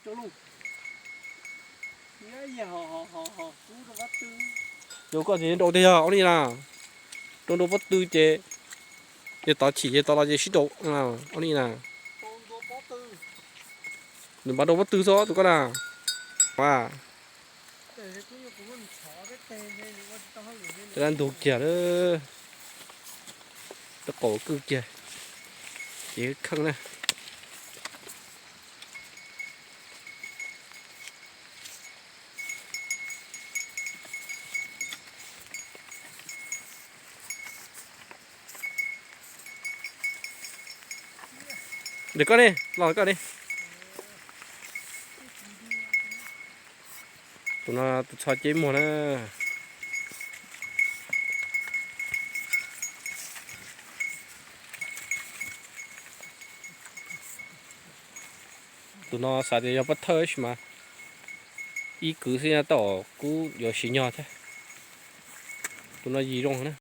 Rau koj ces rau tiag yog ua li na. Rau rau pob tw ces yog tod chim ces tod los ces sib rau ua li na. Nws npaj rau pob tw xwb tus koj na. Tej dab ntug kiag lawm. Rau qaum kwj kiag ces kheej na. Ntawm koj ne, los koj ne. Tus no tus txho ceb muag na. Tus no xav tias yog pob thawj tab sis mas ib kwv xwb, tab tom kub yuav siv nyog thiab. Tus no yim zoo na.